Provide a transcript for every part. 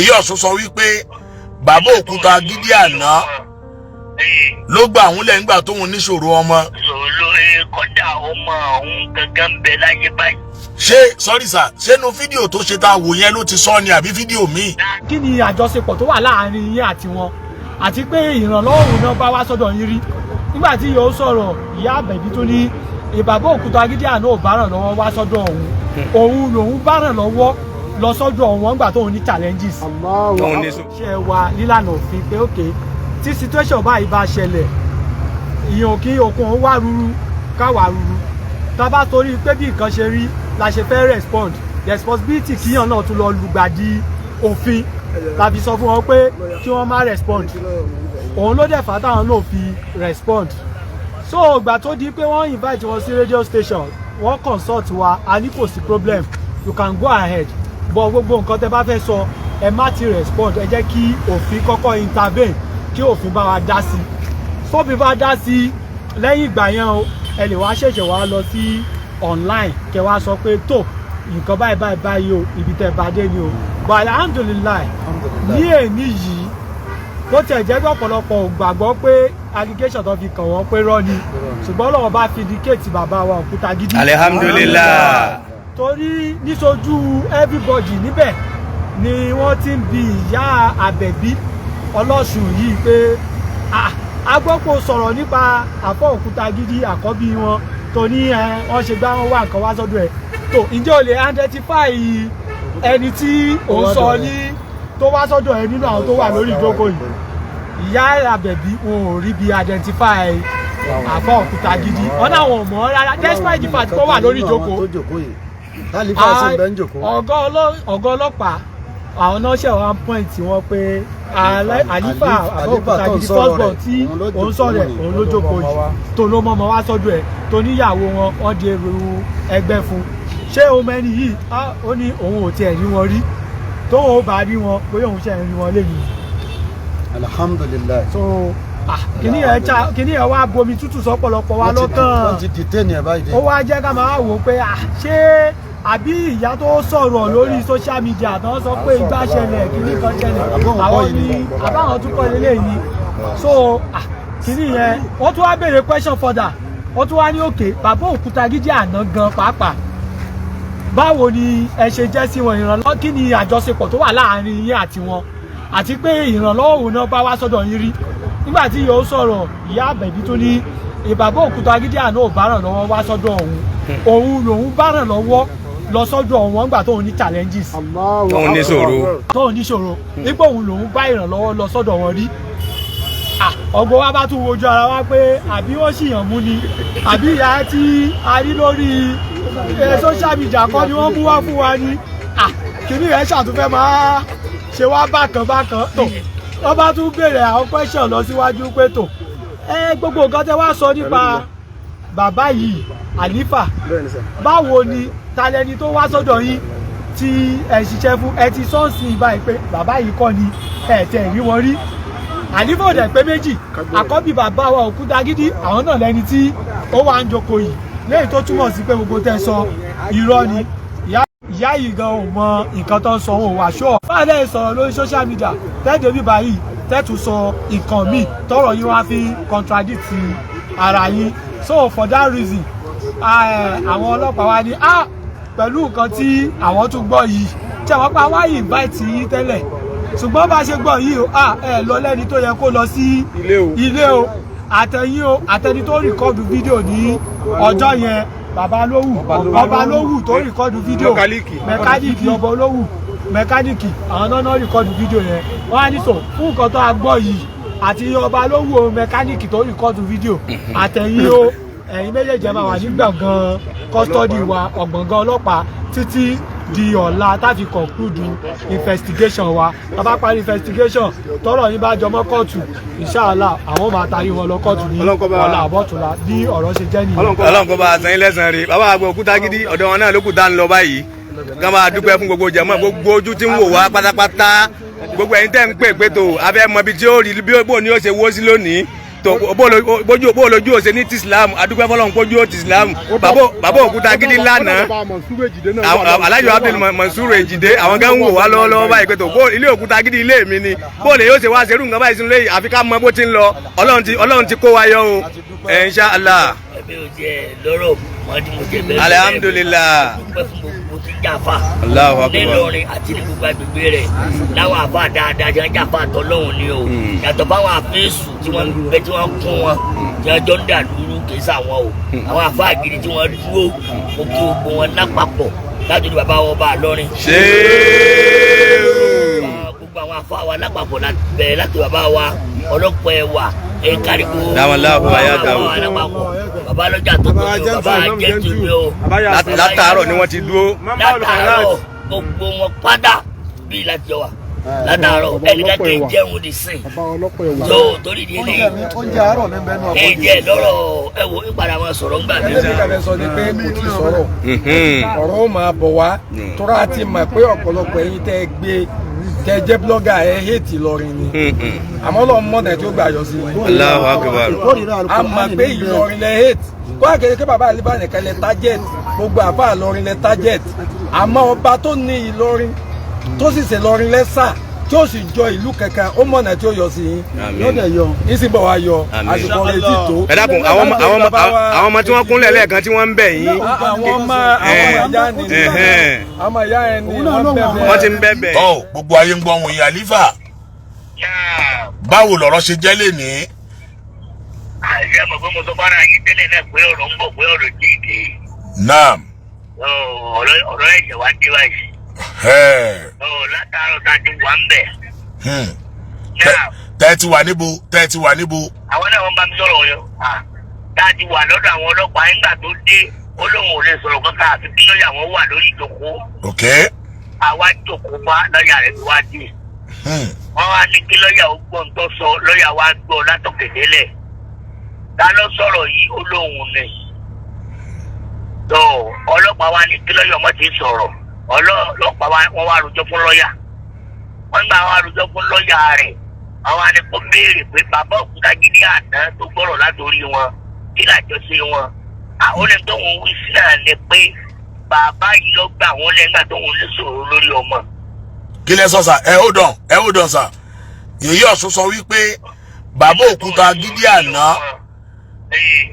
Yèyé Ọ̀ṣun sọ wípé bàbá Òkúta Gidi àná ló gbà òun lẹ́yìn gbà tóun níṣòro ọmọ. Olóye kọ́dà, ọmọ òun gangan ń bẹ láyé báyìí. Ṣé, sorry sir, ṣé inú fídíò tó ṣe tá a wò yẹn ló ti sọ ni àbí fídíò míì? Kí ni àjọṣepọ̀ tó wà láàrin yín àti wọn, àti pé ìrànlọ́wọ́ òun náà bá wá sọ́dọ̀ yín rí? Nígbà tí yóò sọ̀rọ̀, ìyá Àbẹ̀bí tó ní ìbàbá Òkúta Gidi àná ò bá ràn lọ́wọ́ wá sọ́dọ̀ òun, òun lòun bá ràn lọ́wọ́ lọ sọ́dọ̀ wọn nígbà tóun ní challenges. Tóun ní sùn. Ṣe wa nílànà òfin pé ok, tí situation báyìí bá ṣẹlẹ̀, ìyẹn kí okun òun wá ruru káwá ruru, tá a bá torí pé bí nǹkan ṣe rí la ṣe fẹ́ respond, responsibility kíyàn náà tún lọ lùgbàdì òfin tàbí sọ fún wọn pé kí wọ́n má respond. Òun ló dẹ̀ fà á táwọn náà fi respond. So ìgbà tó di pé wọ́n invite wọn sí radio station, wọ́n consult wa, a ní kò sí problem, you can go ahead, but gbogbo nǹkan tẹ́ bá fẹ́ sọ, ẹ má ti respond, ẹ jẹ́ kí òfin kọ́kọ́ intervene, kí òfin bá wa dá sí. Sófin bá dá sí, lẹ́yìn ìgbà yẹn o, ẹ lè wá ṣẹ̀ṣẹ̀ wá lọ sí online, kẹ́ wá sọ pé tó nǹkan báyìí báyìí báyìí o, ibi tẹ́ bá dé ni o. But alhamdulillahi, ní èní yìí, bó tiẹ̀ jẹ́ pé ọ̀pọ̀lọpọ̀ ò gbàgbọ́ pé allegation tó fi kàn wọ́n pé rọ́ ni, ṣùgbọ́n Ọlọ́run bá fi vindicate bàbá wa Òkúta Gidi. Alihamdulilah. Torí níṣojú everybody níbẹ̀ ni wọ́n ti ń bi ìyá Àbẹ̀bí Ọlọ́sùn yìí pé, "Ah, a gbọ́ pé o sọ̀rọ̀ nípa àfọ́ Òkúta Gidi, àkọ́bí wọn, tó ní ẹ wọ́n ṣe gbá wọn wá nǹkan wá sọ́dọ̀ ẹ̀ tó, ǹjẹ́ o lè identify ẹni tí ò ń sọ ní tó wá sọ́dọ̀ ẹ nínú àwọn tó wà lórí ìjókòó yìí?" Ìyá Àbẹ̀bí, wọn ò rí bí identify àfọ́ Òkúta Gidi. Wọn náà wọn ò mọ̀ ọ́ rárá, despite the fact tó wà lórí ìjókòó. Tó jókòó yìí, tálífà sì ń bẹ ń jókòó. Ọ̀gá ọlọ́pàá, àwọn náà ṣe wá point wọn pé àlífà àbọ̀ Òkúta tó ń Gidi sọ̀rọ̀ first born rẹ̀, tí òun ló òun sọ̀rọ̀ ẹ̀, jókòó. Òun ló jókòó yìí, tó ló mọ́mọ́ wá sọ́dọ̀ ẹ̀, tó níyàwó wọn, wọ́n di èrò ẹgbẹ́ fún. Ṣé o mẹ́ni yìí? Ah, ó ní òun ò tiẹ̀ rí wọn rí, tóun ò bá rí wọn, bóyá òun ṣe ń rí wọn lẹ́yìn. Alhamdulillahi. So ah, kíní yẹn wá bomi tútù sọ́pọ̀lọpọ̀ wa lọ́kàn. Wọ́n ti detain ẹ̀ báyìí dé. Ó wá jẹ́ ká máa wò ó pé ah, ṣé àbí ìyá tó sọ̀rọ̀ lórí social media tó ń sọ pé igbá ṣẹlẹ̀, kíní kan ṣẹlẹ̀, Àbóhùn kọ́ àwọn yìí ní ni. àbáwọn tún kọ́ lélẹ̀ yìí. So ah, kíní yẹn, wọ́n tún wá béèrè question further. Wọ́n tún wá ní okay, bàbá Òkúta Gidi àná gan pàápàá, báwo ni ẹ ṣe jẹ́ sí wọn? Ìrànlọ́wọ́, kí ni àjọṣepọ̀ tó wà láàrin yín àti wọn, àti pé ìrànlọ́wọ́ òun náà bá wá sọ́dọ̀ yín rí? Nígbà tí yóò sọ̀rọ̀, ìyá Àbẹ̀bí tó ní ìbàbá Òkúta Gidi àná ò bá ràn lọ́wọ́ wá sọ́dọ̀ òun, òun lòun bá ràn lọ́wọ́ lọ sọ́dọ̀ wọn nígbà tóun ní challenges. Tóun ní ṣòro. Tóun níṣòro, nígbà òun lòun bá ìrànlọ́wọ́ lọ sọ́dọ̀ wọn rí. Ah, ọgbọ́n wa bá tún wojú ara wa pé àbí wọ́n sì yàn mú ni, àbí ìyá tí a rí lórí social media kọ́ ni wọ́n mú wá fún wa ni? Ah, kìíní rẹ̀ ṣàtúnfẹ́ máa ṣe wá bákan bákan. Tó wọ́n bá tún béèrè àwọn question lọ síwájú pé tó ẹ gbogbo nǹkan tẹ́ wá sọ nípa bàbá yìí, àlífà, báwo ni talẹni tó wá sọ́dọ̀ yín tí ẹ ṣiṣẹ́ fún? Ẹ ti sọ́ọ̀sì báyìí pé bàbá yìí kọ́ ni ẹ tẹ̀ rí wọn rí. Àlífà ò dẹ̀ pé méjì, àkọ́bí bàbá wa Òkúta Gidi, àwọn náà lẹni tí ó wà ń jókòó yìí, léyìí tó túmọ̀ sí pé gbogbo tẹ́ sọ irọ́ ni. Ìyá yìí gan ò mọ nǹkan tó ń sọ, òun wà ṣọ́ báyìí lẹ́yìn sọ̀rọ̀ lórí social media tẹ́ẹ̀dẹ̀ bí báyìí tẹ́ẹ̀tù sọ nǹkan míì, tọrọ yín wá fi contradict ara yín. So for that reason, àwọn ọlọ́pàá wa ní ah, pẹ̀lú nǹkan tí àwọn tún gbọ́ yìí, tí àwọn pa wá invite yín tẹ́lẹ̀, ṣùgbọ́n bá a ṣe gbọ́ yìí o, ah, ẹ lọ lẹ́ni tó yẹ kó lọ sí ilé o, àtẹ̀yìn o, àtẹni tó record fídíò ní ọjọ́ yẹn, bàbá lówù, ọba lówù tó record fídíò. Mẹkáníìkì, ọba olówù mẹkáníìkì, àwọn náà record fídíò yẹn. Wọ́n á ní sọ fún nǹkan tó a gbọ́ yìí, àti ọba lówù o, mẹkáníìkì tó record fídíò, àtẹ̀yìn o, ẹ̀yin méjèèjì ẹ máa wà ní gbọ̀ngàn custody wa, ọ̀gbọ̀ngàn ọlọ́pàá, títí di ọ̀la tá fi conclude investigation wa. Tá bá parí investigation, tọ́rọ̀ yín bá jọmọ́ kóòtù, inshallah, àwọn máa tarí wọn lọ kóòtù ní ọ̀la àbọ̀túnla. Bí ọ̀rọ̀ ṣe jẹ́ nìyẹn. Ọlọ́run kó bá a san yín lẹ́san rí. Bàbá àgbà Òkúta Gidi, ọ̀dọ̀ wọn náà ló kù tá ń lọ báyìí. Ká máa dúpẹ́ fún gbogbo jẹ̀mọ́, gbogbo ojú tí ń wò wá pátápátá, gbogbo ẹ̀yin tẹ́ ń pè pé tó abẹ́ mọ ibi tí ó rí bí ó ní ó ṣe wó sí lónìí. Tó bó lójú òsè ní ti Islam, adúpẹ́ fọlọ́run pójú ó ti Islam. Bàbá òkúta gidi lánàá, Alhaji Abdul Mansur Ejide, àwọn gan ń wò wá lọ́wọ́lọ́wọ́ báyìí pé tó bó ilé òkúta gidi ilé mi ni, bó lè yóò ṣe wá ṣerú nǹkan báyìí sínú lẹ́yìn, àfi ká mọ bó ti ń lọ. Ọlọ́run ti kó wa yọ o, insha Allah. Ẹbí ò jẹ lọ́rọ̀ mọ́ tí mo jẹ bẹ́ẹ̀. Alhamdulillah. Dúpẹ́ fún gbogbo tí jàfa. Allahu Akbar. Nílọrin àti ní gbogbo agbègbè rẹ̀, láwọn àfa dáadáa tí wọ́n jàfa tọ́lọ́hún ni o, yàtọ̀ fáwọn àfẹ́sù tí wọ́n bẹ tí wọ́n kún wọn tí wọ́n jọ ń dà lúrú, kì í sàwọn o. Àwọn àfa gidi tí wọ́n dúró, mo kí gbogbo wọn lápapọ̀ láti ní bàbá wọn bá lọ́rin. Ṣéèwù. Gbogbo àwọn afa wa lápapọ̀ bẹ̀rẹ̀ láti bàbá wa ọlọ́pàá ẹwà ẹ̀káríkó. Dáwọn ayáta o. Bàbá lọ́jà tó tó ní o, bàbá jẹ́ntù ní o. Látàárọ̀ ni wọ́n ti dúró. Látàárọ̀ gbogbo wọn pátá bíi láti jọ wa látàárọ̀, ẹnìkan kì í jẹun di sìn tó torí di eléyìí. Oúnjẹ àárọ̀ mi bẹ́ẹ̀ náà. Ẹ jẹ lọ́rọ̀, ẹ wo ìpadà wọn sọ̀rọ̀ ńgbà mi. Ẹbí kàfẹ́ sọ ni pé kò tí ì sọ̀rọ̀, ọ̀rọ̀ ó máa bọ̀ wá tóra ti mọ̀ pé ọ̀pọ̀lọpọ̀ ẹ̀yin tẹ́ ẹ gbé tẹ́ ẹ jẹ́ blogger ẹ hate Ìlọrin ni, àmọ́ Ọlọ́run mọ̀nà tí ó gbà yọ sí i. Allahu Akbar. Ìkórìíra A mọ̀ pé Ìlọrin lẹ hate kó àkèrè pé bàbá àlebà nìkan lẹ target, gbogbo àfa Ìlọrin lẹ target, àmọ́ ọba tó ní Ìlọrin tó sì ṣe Ìlọrin lẹ́sà tí ó sì jọ ìlú kankan, ó mọ̀nà tí ó yọ sí yín. Yóò dẹ̀ yọ. Ìsìn bọ̀ wá yọ. Àmín. Àsìkò rẹ̀ ti tó. Ẹ dákun, àwọn ọmọ tí wọ́n kúnlẹ̀ lẹ́ẹ̀kan tí wọ́n ń bẹ̀ yín. Àwọn ọmọ àwọn ìyá ni àwọn ìyá ẹni wọ́n bẹ̀bẹ̀. Wọ́n ti ń bẹ̀bẹ̀. Tọ́ gbogbo ayé ń gbọ́ ohun yìí, àlífà, báwo lọ̀rọ̀ ṣe jẹ́ lénìí? Àṣẹ mọ̀ pé mo sọ fara yín tẹ́lẹ̀ náà pé ọ̀rọ̀ ń bọ̀, pé ọ̀rọ̀ dídì. Naam. Ọ̀rọ̀ ẹ̀jẹ̀ wá dé báyìí. Látàárọ̀ tá a ti wà ń bẹ̀. Tẹ́ ti wà níbo? Tẹ́ ti wà níbo? Àwọn náà wọ́n bá mi sọ̀rọ̀ yọ tá a ti wà lọ́dọ̀ àwọn ọlọ́pàá. Nígbà tó dé, ó lóun ò lè sọ̀rọ̀ kankan àfi kí lọ́ọ̀yà wọn wà lórí ìjókòó. Àwa jókòó bá lọ́ọ̀yà rẹ̀ fi wá dé. Wọ́n wá ní kí lọ́ọ̀yà ó gbọ́ ń tọ́ sọ. Lọ́ọ̀yà wa gbọ́ látọ̀kẹ̀ délẹ̀. Ta ló sọ̀rọ̀ yìí? Ó lóun ni. Tó ọlọ́pàá wa ní kí lọ́ọ̀yà ọmọ ti sọ̀rọ̀. Ọlọ́pàá wa wọ́n wá rojọ́ fún lọ́ọ̀yà. Wọ́n gbà wá rojọ́ fún lọ́ọ̀yà rẹ̀. Àwọn àni kò béèrè pé bàbá Òkútagídí àná tó gbọ́rọ̀ látòrí wọn, kí làjọṣe wọn? Àwọn ẹni tó ń wí sí náà ni pé bàbá yìí ló gbà wọ́n lẹ́gbà tó ń ní sọ̀rọ̀ lórí ọmọ. Kí lẹ sọ sà? Ẹ hold on, ẹ hold on sà. Yèyé Ọ̀ṣun sọ wípé bàbá Òkútagídí àná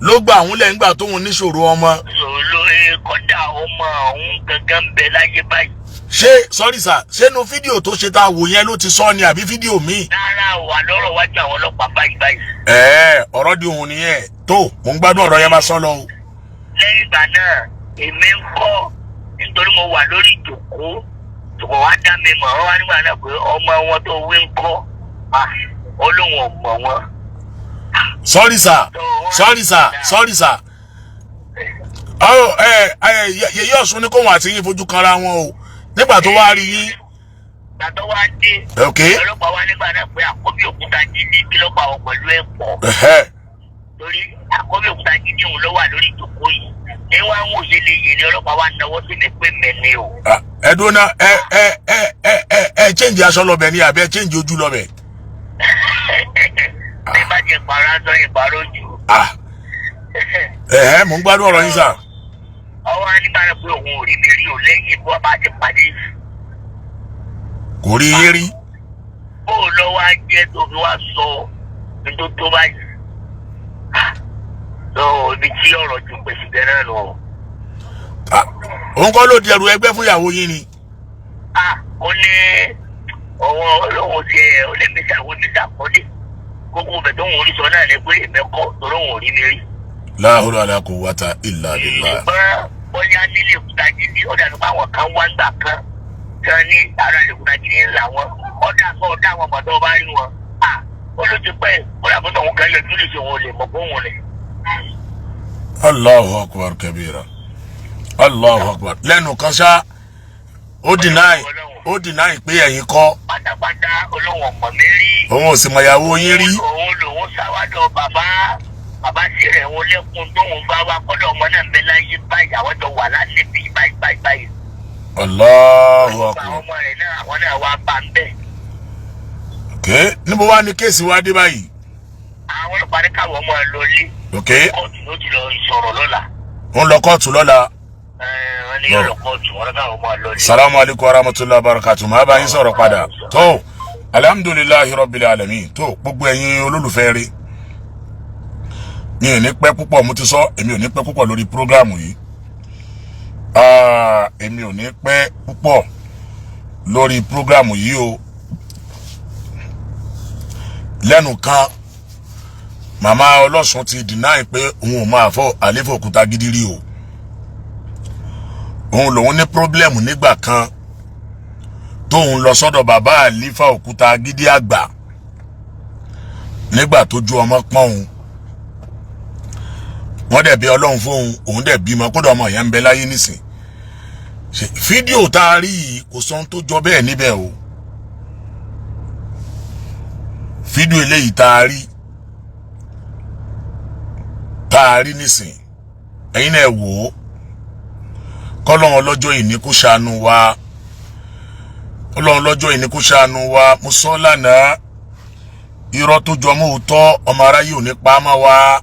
ló gbà àwọn lẹ́yìn tóun níṣòro ọmọ. Kọ́dà ọmọ ọ̀hún gangan bẹ láyé báyìí. Ṣé, sorry sà, ṣé inú fídíò tó ṣe tá a wò yẹn ló ti sọ ni àbí fídíò míì? Rárá, wà lọ́rọ̀ wájú àwọn ọlọ́pàá báyìí báyìí. Ẹ ọ̀rọ̀ di òun nìyẹn tó mò ń gbádùn ọ̀rọ̀ yẹn, máa sọ lọ o. Lẹ́yìn ìgbà náà, èmi ń kọ́ nítorí mo wà lórí ìjòkó tòkò wá dá mi mọ̀. Wọ́n wá nígbà náà pé ọmọ wọn tó wí ń kọ́, ó lóun ò mọ̀ wọn. Sorry sir, sorry sir, sorry sir. Ọ ẹ ẹ Yèyé Ọ̀ṣun ní kóhun àti yín fojú kanra wọn o nígbà tó wá rí yín. Ìgbà tó wá dé, ọlọ́pàá wá nígbà náà pé àkọ́bí Òkútagídí, kí ló pa àwọn pẹ̀lú ẹ̀ pọ̀? Torí àkọ́bí Òkútagídí òun ló wà lórí ìjòkó yìí ní wá ń wòye lè yè ní ọlọ́pàá wá náwó sí mi pé mẹ́ni o. Ẹ dúró ná, ẹ ẹ ẹ ẹ ẹ ẹ change aṣọ lọbẹ ni àbí ẹ change ojú lọbẹ? Bí bá jẹ pàrọ̀ aṣọ, ìpàrọ̀ ojú. Ẹ̀hẹ́, mò ń gbádùn ọ̀rọ̀ yín sà. Ọwọ́ nígbà náà pé òun ò rí mi rí o lẹ́yìn bó bá ti pàdé. Kò rí yín rí. Bó o lọ wá jẹ́ tó fi wá sọ nítorí tó báyìí tó ibi tí ọ̀rọ̀ ju pèsè bẹ́ẹ̀ lọ. Òun kọ́ ló di ẹrù ẹgbẹ́ fún ìyàwó yín ni? Ó ní ọwọ́ ọlọ́run ti ẹ̀ ọlẹ́mísà oníṣà kọ́lé gbogbo ibẹ̀ tó ń wọlé sọ náà ni pé ìmẹ̀kọ́ torí òun ò rí mi rí. La hawla wala quwwata illa billah. Ṣùgbọ́n bóyá nílé Òkútagídí, ọ̀dà nípa àwọn kan wá ń gbà kan kan ní ara ilé Òkútagídí ńlá wọn, ọ̀dà kan ọ̀dà àwọn ọmọdé ọba rí wọn. Ó ló ti pẹ́ kódà bó tọ̀hún kan yọjú lè ṣe òun ò lè mọ̀ fún òun rẹ̀. Allahu akbar kabira, Allahu akbar. Lẹ́nu kan ṣá, ó deny pé ẹ̀yin kọ́. Pátápátá, olóhùn ọ̀pọ̀ mi rí. Òun ò sì mọ̀ ìyàwó yín rí. Òun lòun sáwádọ̀ bàbá bàbá sí rẹ̀ òun lẹ́kùn tóun bá wá kọ́dọ̀ ọmọ náà ń bẹ láyé báyìí, àwọn jọ wà láti bí báyìí báyìí báyìí. Allahu akbar. Àwọn ọmọ rẹ̀ náà, àwọn náà wá bá ń bẹ̀. Ok, níbo wá ní case wá dé báyìí? Àwọn Ọlọ́pàá ní káwọn máa lọ lé. Ok. Kóòtù ló ti lọ sọ̀rọ̀ lọ́la. Ó ń lọ kóòtù lọ́la. Ẹ, wọ́n ní yóò lọ kóòtù, wọ́n ní káwọn máa lọ lé. Salamu alaykum wa rahmatulahi wa barakatu. Màá bá yín sọ̀rọ̀ padà. Tó, alhamdulillahi rabbil alamin. Tó, gbogbo ẹ̀yin olólùfẹ́ rí, mi ò ní pẹ́ púpọ̀. Mo ti sọ, èmi ò ní pẹ́ púpọ̀ lórí programu yìí. Ah, èmi ò ní pẹ́ púpọ̀ lórí programu yìí o. Lẹ́nu kan, màmá ọlọ́sùn ti deny pé òun ò máa fọ àléfò òkúta gidi rí o. Òun lòun ní problem nígbà kan tóun lọ sọ́dọ̀ bàbá àlífà òkúta gidi àgbà nígbà tó ju ọmọ pọ́n òun. Wọ́n dẹ̀ bí ọlọ́run fóun, òun dẹ̀ bímọ, kódà ọmọ yẹn ń bẹ láyé nísìn. Ṣe fídíò tá a rí yìí, kò sọ ohun tó jọ bẹ́ẹ̀ níbẹ̀ o. Fídíò eléyìí tá a rí nísìn, ẹ̀yin náà wò ó. Kọ́lọ́run ọlọ́jọ́ ìní kó ṣàánú wa. Ọlọ́run lọ́jọ́ ìní kó ṣàánú wa. Mo sọ lánàá, irọ́ tó jọ mọ́ òótọ́, ọmọ aráyé ò ní pa á mọ́ wa.